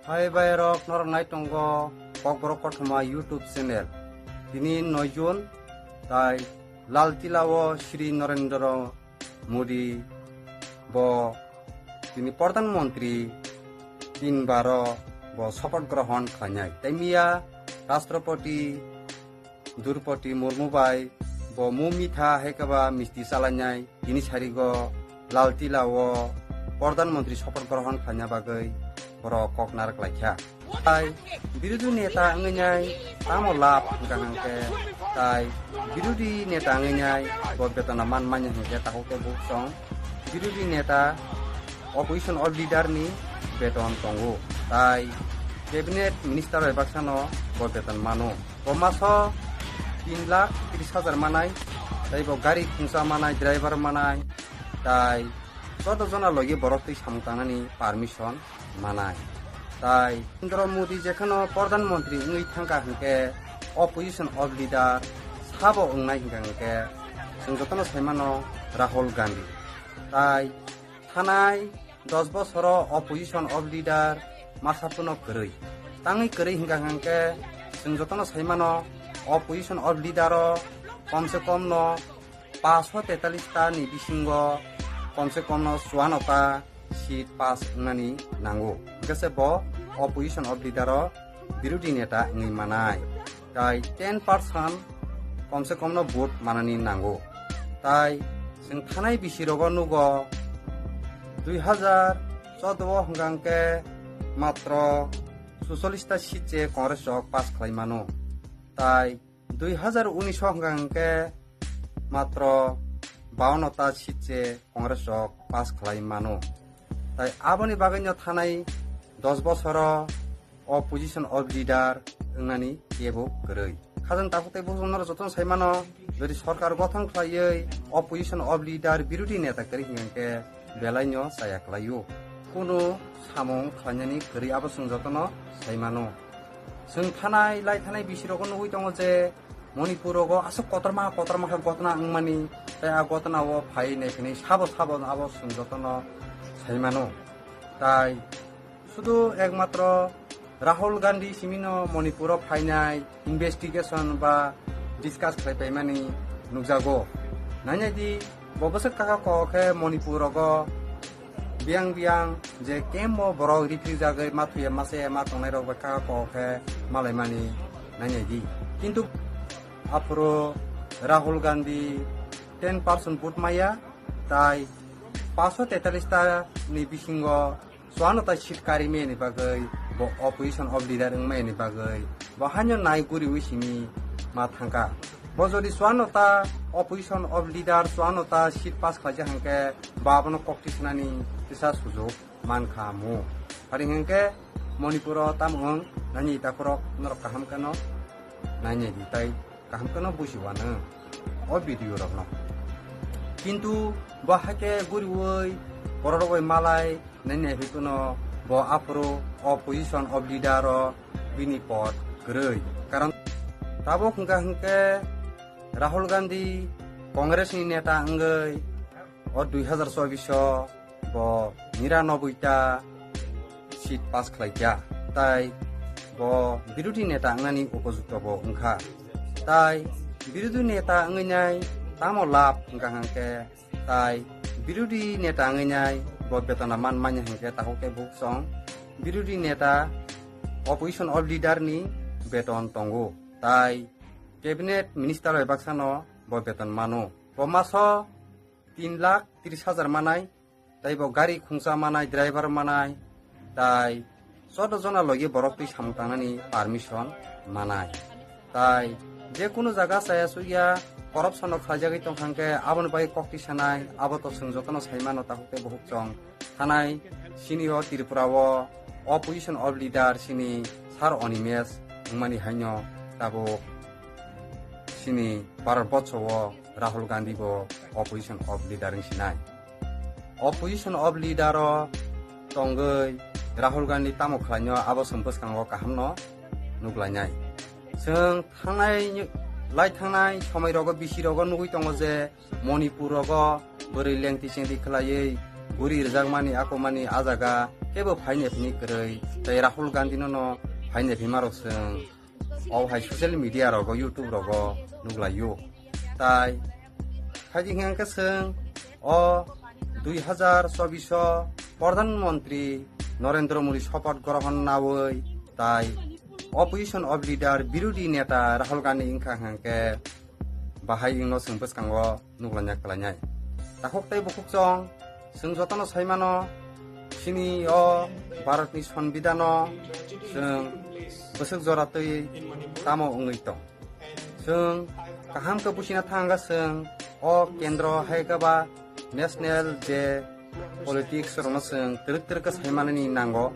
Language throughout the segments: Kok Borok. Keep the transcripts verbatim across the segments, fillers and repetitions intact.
Hai bai rok, norok nai tongo Kokborok Kothoma YouTube channel. Tini noi June, tai Lal Tila o Shri Narendra Modi bo tini Pradhan Mantri tin baro bo sopoth grohon khlainai. Tai miya Rashtrapati Droupadi Murmu bai bo mu mitha hai khe ba misti chalainai, tini sarigo Lal Tila o Pradhan Mantri sopoth grohon khlaina bagwi borok kok narak laikha. Tai birodhi neta wngwi nai tamo lab hwnkha hwnkhe, tai birodhi neta wngwi nai bo betona man manya hwnkhe takhuk tei bukhuk song birodhi neta opposition o leader ni beton tongo, tai cabinet minister bai baksano bo beton mano. Bo maso tin lakh tris hajar manai, tai bo gari khungsa manai, driver manai, tai joto jona logi borok twi samung tangnani permission manai. Tai Narendra Modi jekhano Pradhan Mantri wngwi thangkha hwnkhe opposition o leader sabo wngnai hwnkha hwnkhe chwng jotono saimano Rahul Gandhi. Tai thanai dos bosoro opposition o leader masa phano kwrwi. Tangwi kwrwi hwnkha hwnkhe chwng jotono saimano opposition o leader o komse komno paanch sho tetalis ta ni bisingo komse komno chuano ta seat pass wngnani nango. Hwnkhe se bo opposition o leader o birodhi neta wngwi manai. Tai ten percent komse komno vote manani nango. Tai chwng thanai bisi rogo nugo dui hazar choudo o hwnkha hwnkhe matro suchollis ta seat se Congress rok pass khlai mano. Tai dui hazar unis o hwnkha hwnkhe matro bawanno ta seat se Congress rok pass khlai mano. Tai aboni bagwino thanai dos bosoro opposition o leader wngnani kebo kwrwi. Khajang takhuk tei bukhuk norok jotono sai mano, jodi sorkar gothon khlaiwi opposition o leader birodhi neta kwrwi hwnkhe belaino chaya kwlaio. Kunu samung khlainani kwrwi abo chwng jotono sai mano. Chwng thanai lai thanai bisi rogo nugwi tongo je Manipur rogo aswk kotorma kotorma khe gotna wngmani, tei a gotna o phai nai phini sabo sabo abo chwng jotono sai mano. Tai sudu ekmatro Rahul Gandhi simino Manipur o phainai investigation ba discuss khlai paimani nukjago. Nainai di, bo bwswk kaka kok khe Manipur rogo biyang biyang je camp o borok riphi jagwi ma thuya ma se ma tongnai rok bai kaka kok khe malaimani nainai di. Kintu aphuru Rahul Gandhi ten percent vote maya, tai paanch sho tetalis ta ni bisingo chuano ta seat kari maya ni bagwi, bo opposition o leader wng maya ni bagwi, bo haino nai guriwi simi ma thangkha. Bo jodi chuano ta opposition o leader chuano ta seat pass khlaijak hwnkhe, bo abono kok tisanani kisa sujuk mankha mu. Hari hwnkhe Manipur o tamo wng nani takhurok norok kaham kheno nainai di tai kaham kheno buji uanw o video rokno. Kintu bo haikhe guriwi borok rok bai malai nainai hwnkhe no bo aphuru opposition o leader o bini pod kwrwi. Karon tabuk hwnkha hwnkhe Rahul Gandhi Congress ni neta wngwi o dui hazar chobbish o bo niranoboi ta seat pass khlaikha, tai bo birodhi neta wngnani upojukto bo wngkha. Tai birodhi neta wngwi nai tamo lab hwnkha hwnkhe, tai birodhi neta wngwi nai bo betona man manya hwnkhe takhuk tei bukhuk song birodhi neta opposition o leader ni beton tongo, tai cabinet minister bai baksano bo beton mano. Bo maso tin lakh tris hajar manai, tai bo gari khungsa manai, driver manai, tai joto jona logi borok twi samung tangnani permission manai. Tai je kunu jaga chaya chuya corruption rok khlaijagwi tongkha hwnkhe aboni bagwi kok tisanai, abo to chwng jotono sai mano takhuk tei bukhuk chwng thanai. Sini o Tripura o opposition o leader sini Sir Animesh wngmani haino tabuk sini Bharat borso o Rahul Gandhi bo opposition o leader wng sinai. Opposition o leader o tongwi Rahul Gandhi tamo khlaino abo chwng bwskango kahamno nuglainai. Chwng thangnai lai thangnai somoi rogo bisi rogo nugwi tongo je Manipur rogo bwrwi lengti chengti khlaiwi guri rwjakmani akomani a jaga teibo phainai phini kwrwi, tei Rahul Gandhi no no phainai phima rok chwng o hai social media rogo, YouTube rogo nuglaio. Tai phaidi hwnkhe chwng o dui hazar chobbish o Pradhan Mantri Narendra Modi sopat grohon nawi tai opposition of leader birodhi neta Rahul Gandhi wngkha hwnkhe bahai wngno chwng bwskango nuglanya kwlainai. Takhuk tei bukhuk chwng, chwng jotono saimano, chini o Bharatni Sonbidhano chwng bwswk jora twi tamo wngwi tong. Chwng kaham khe busina thangkha chwng o kendro hai khe ba national je politics rokno chwng twrwk twrwk khe saimanani nango,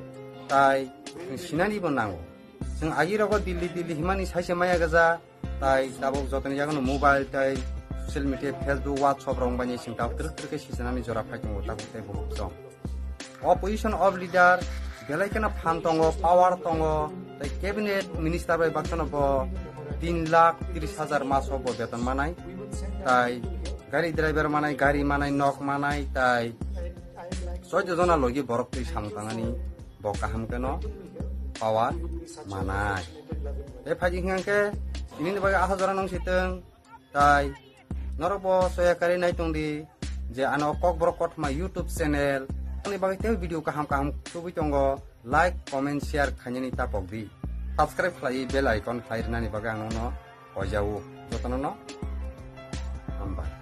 tai chwng sinanibo nango. Chwng agirogo Delhi Delhi himani saise maya gaja, tai tabuk jotoni yagono mobile tai social media, Facebook, WhatsApp rok bani chwng tabuk twrwk twrwk khe sijanani jora phai tongo tabuk tei bukhuk chwng. Opposition of leader belai kheno phan tongo, power tongo, tai cabinet minister bai baksano bo tin lakh tris hajar maso bo beton manai, tai gari driver manai, gari manai, nok manai, tai soido jona logi borok twi samung tangani bo kaham kheno power manai. Tei phaidi hwnkhe tini ni bagwi aha jora nung sitwng, tai norok bo soya kari nai tong di je ano Kokborok Kothoma YouTube channel ni bagwi tei video kaham kaham tubui tongo, like, comment, share khainani tapok di, subscribe khlai bell icon khlai rwnani bagwi ang nono koijao jotono no hambai.